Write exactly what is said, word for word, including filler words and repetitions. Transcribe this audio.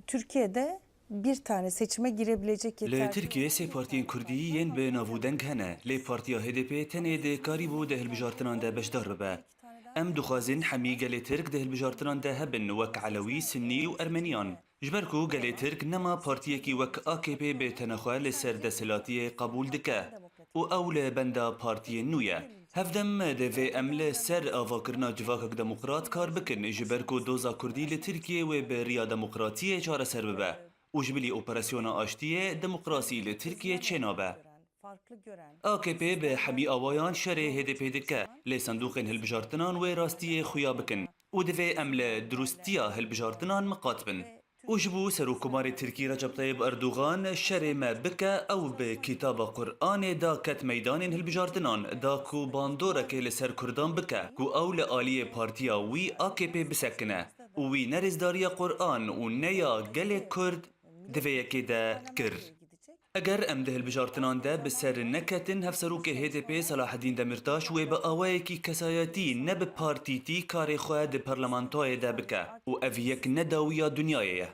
Türkiye'de bir tane seçime girebilecek Li Tirkiyê sê partiyên kurdî yên bi nav û deng hene, lê partiya H D P tenê dikarîbû di hilbijartinan de beşdar bibe. Em dixwazin hemî gelê Tirk di hilbijartinan de hebin, wek Elewî, Sinnî û Ermeniyan. Ji ber ku gelê Tirk nema partiyekî wek A K P bi tenexwe li ser desthilatiyê qebûl dike û ew li benda partiyên nû ye. Hevdem divê em li ser avakirina civakek demokrat kar bikin, ji ber ku doza kurdî li Tirkiyê wê bi riya demokratiyê çareser bibe û ji bilî operasyona aştiyê demokrasî li Tirkiyê çênabe. A K P bi hemî awayan şerê H D P dike, lê sendûqên hilbijartinan wê rastiyê xuya bikin û divê em li dirûstiya hilbijartinan miqat bin. Û ji bo Serokkomarê Tirkî Recep Tayyip Erdogan şerê me bike, ew bi kitaba Qur'anê da ket meydanên hilbijartinan, da ku bandorekê li ser Kurdan bike, ku ew li aliyê partiya wî A K P bisekine û wî ne rêzdariya Qur'an û ne ya gelê Kurd di vê yekê de kir. Eger em di hilbijartinan de bi ser neketin, Hevserokê H D P Selaheddîn Demirtaş wê bi awayekî kesayetî ne bi partîtî karê xwe di parlamentoyê de bike û ev yek ne dawiya dinyayê ye.